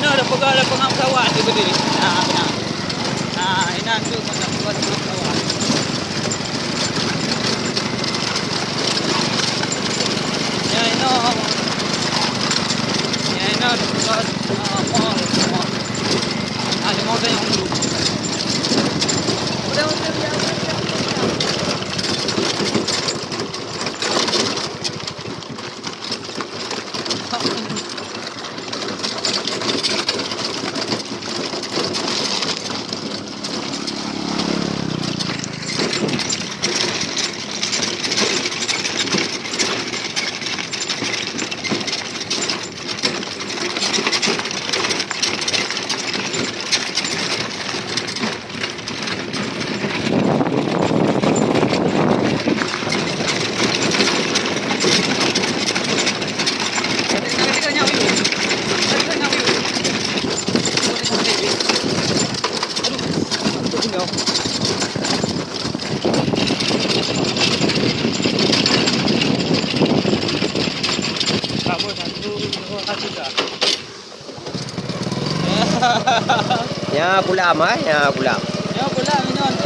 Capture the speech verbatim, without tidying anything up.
Nah, dah peugah dah peungam sawah tu tadi. Nah, beuna. Nah, inan tu dah peugah peungam sawah. Ya, ino. Ya, ino dah peugah, ah, mall, mall. Ah, di mall tu yang dulu. Udah, udah, udah, udah, udah. Ya, pulang, eh. Ya, pulang. Ya, pulang, inoe.